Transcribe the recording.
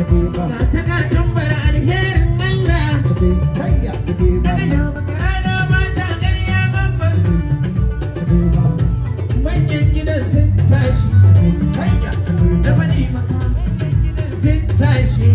Ga ta ga tambar alherin Allah. Daga yau maka rana ba ta ƙarya mamman. Manyan gidan sun tashi. Da faɗi maka sun tashi.